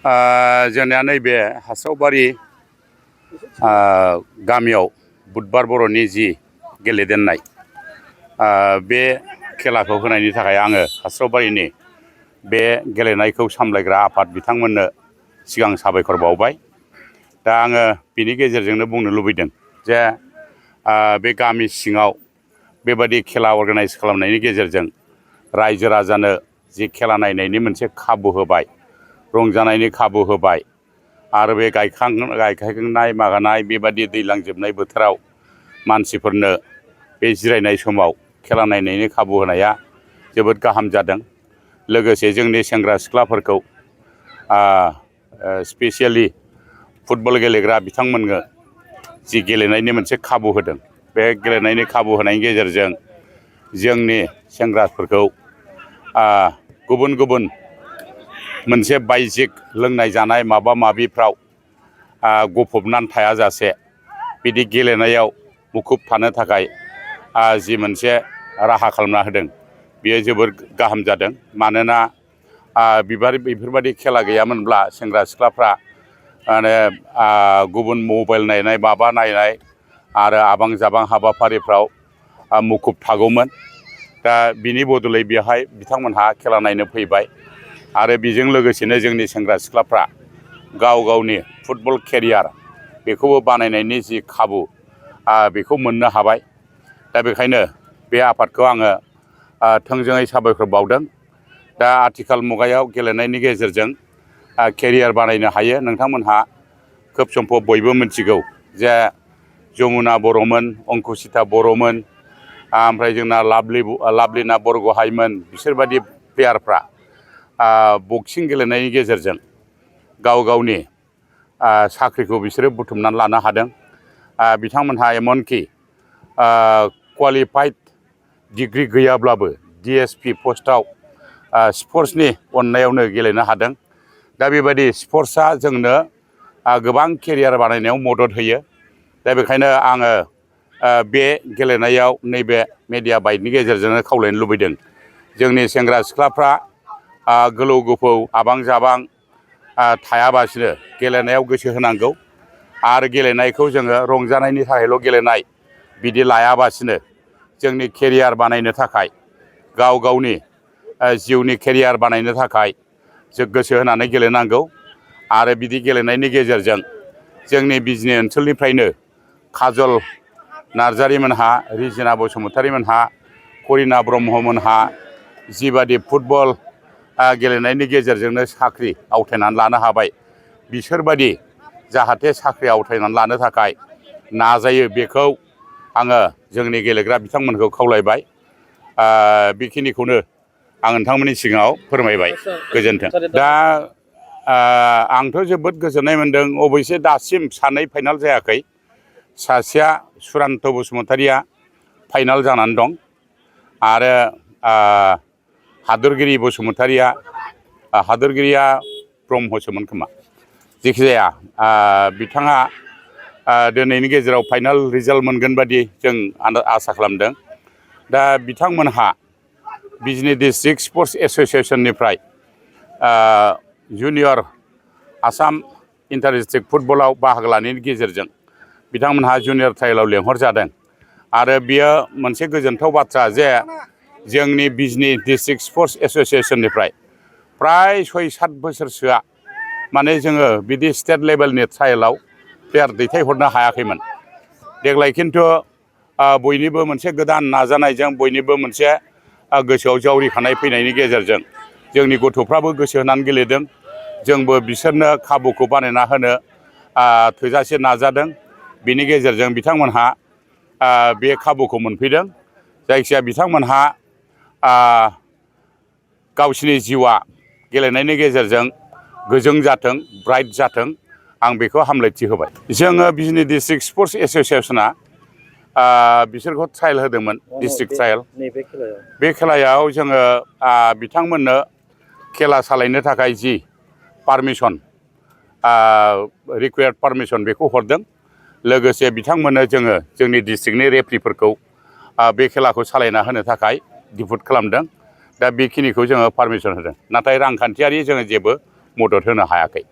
जोंनिया नैबे हास्रावबारि गामियाव बुधबार बर'नि जि गेलेदेननाय बे खेलाखौ होनायनि थाखाय आङो हास्रावबारिनि बे गेलेनायखौ सामलायग्रा आफाद बिथांमोननो सिगां साबायखर बावबाय। दा आङो बिनि गेजेरजोंनो बुंनो लुबैदों जे बे गामि सिङाव बेबादि खेला अर्गानाइज खालामनायनि गेजेरजों रायजो राजानो जि खेला नायनायनि मोनसे खाबु होबाय, रंजानायनि खाबु होबाय आरो बे गायखांनाय मागानाय बेबादि दैज्लां जोबनाय बोथोराव मानसिफोरनो बे जिरायनाय समाव खेला नायनायनि खाबु होनाया जोबोद गाहाम जादों। लोगोसे जोंनि सेंग्रा सिख्लाफोरखौ स्पेसियेलि फुटबल गेलेग्रा बिथांमोननो जि गेलेनायनि मोनसे खाबु होदों, बे गेलेनायनि खाबु होनायनि गेजेरजों जोंनि सेंग्राफोरखौ गुबुन गुबुन मोनसे बायजिक लोंनाय जानाय माबा माबिफ्राव गफबनानै थायाजासे बिदि गेलेनायाव मुखुब थानो थाखाय जि मोनसे राहा खालामना होदों बियो जोबोर गाहाम जादों। मानोना बेफोरबायदि खेला गैयामोनब्ला सेंग्रा सिख्लाफ्रा माने गुबुन मबाइल नायनाय माबा नायनाय आरो आबां जाबां हाबाफारिफ्राव मुखुब थागौमोन। दा बिनि बदलै बेवहाय बिथांमोनहा खेला नायनो फैबाय आरो बेजों लोगोसेनो जोंनि सेंग्रा सिख्लाफ्रा गाव गावनि फुटबल केरियार बेखौबो बानायनायनि जि खाबु बेखौ मोननो हाबाय। दा बेखायनो बे आफादखौ आङो थोंजोङै साबायखर बावदों। दा आथिखाल मुगायाव गेलेनायनि गेजेरजों केरियार बानायनो हायो। नोंथांमोनहा खोब सम्भब बयबो मिथिगौ जे जमुना बर'मोन, अंकुसिता बर'मोन, ओमफ्राय जोंना लाभलिना बरग'हाइमोन, बिसोरबादि प्लेयारफ्रा बक्सिं गेलेनायनि गेजेरजों गाव गावनि साख्रिखौ बिसोरो बुथुमनानै लानो हादों। बिथांमोनहा एमनकि क्वालिफाइड डिग्रि गैयाब्लाबो DSP पस्टआव स्पर्ट्सनि अननायावनो गेलेनो हादों। दा बेबायदि स्पर्ट्सआ जोंनो गोबां केरियार बानायनायाव मदद होयो। दा बेखायनो आङो बे गेलेनायाव नैबे मेडिया बाइटनि गेजेरजोंनो खावलायनो लुबैदों जोंनि सेंग्रा सिख्लाफ्रा गोलौ गोफौ आबां जाबां थायाबासिनो गेलेनायाव गोसो होनांगौ आरो गेलेनायखौ जोङो रंजानायनि थाखायल' गेलेनाय बिदि लायाबासिनो जोंनि केरियार बानायनो थाखाय गाव गावनि जिउनि केरियार बानायनो थाखाय जों गोसो होनानै गेलेनांगौ। आरो बिदि गेलेनायनि गेजेरजों जोंनि बिजनि ओनसोलनिफ्रायनो काजल नार्जारिमोनहा, रिजिना बसुमतारिमोनहा, करिना ब्रह्ममोनहा जिबादि फुटबल गेलेनायनि गेजेरजोंनो साख्रि आवथायनानै लानो हाबाय, बिसोरबादि जाहाथे साख्रि आवथायनानै लानो थाखाय नाजायो बेखौ आङो जोंनि गेलेग्रा बिथांमोनखौ खावलायबाय। बेखिनिखौनो आं नोंथांमोननि सिगाङाव फोरमायबाय। गोजोन्थों। दा आंथ' जोबोद गोजोननाय मोन्दों। अबयसे दासिम सानै फाइनाल जायाखै। सासेया सुरान्त बसुमतारिया फाइनाल जानानै दं आरो हादरगिरिया ब्रह्मसोमोन खोमा। जेखिजाया बिथाङा दिनैनि गेजेराव फाइनाल रिजाल्ट मोनगोन बादि जों आसा खालामदों। दा बिथांमोनहा बिजनि डिस्ट्रिक्ट स्पर्ट्स एस'सियेसननिफ्राय जुनियर आसाम इन्टार डिस्ट्रिक्ट फुटबलाव बाहागो लानायनि गेजेरजों बिथांमोनहा जुनियर ट्रायेलाव लेंहरजादों। आरो बियो मोनसे गोजोनथाव बाथ्रा जे जोंनि बिजनि डिस्ट्रिक्ट स्पर्ट्स एस'सियेसननिफ्राय फ्राय 6-7 बोसोरसोआ माने जोङो बिदि स्टेट लेभेलनि ट्रायेलाव प्लेयार दैथायहरनो हायाखैमोन। देग्लाय खिन्थु बयनिबो मोनसे गोदान नाजानायजों बयनिबो मोनसे गोसोआव जावरिखानाय फैनायनि गेजेरजों जोंनि गथ'फ्राबो गोसो होनानै गेलेदों। जोंबो बिसोरनो खाबुखौ बानायना होनो थोजासे नाजादों। बिनि गेजेरजों बिथांमोनहा बे खाबुखौ मोनफैदों। जायखिजाया बिथांमोनहा गावसिनि जिउआ गेलेनायनि गेजेरजों गोजों जाथों, ब्राइट जाथों, आं बेखौ हामलायथि होबाय। जोङो बिजनि डिस्ट्रिक्ट स्पर्ट्स एस'सियेसना बिसोरखौ ट्रायल होदोंमोन, डिस्ट्रिक्ट ट्रायल। बे खेलायाव जोङो बिथांमोननो खेला सालायनो थाखाय जि पारमिसन रिकुवेर्ड पारमिसन बेखौ हरदों। लोगोसे बिथांमोननो जोङो जोंनि डिस्ट्रिक्टनि रेफ्रिफोरखौ बे खेलाखौ सालायना होनो थाखाय दिपुट खालामदों। दा बेखिनिखौ जोङो पारमिसन होदों। नाथाय रांखान्थियारि जोङो जेबो मदद होनो हायाखै।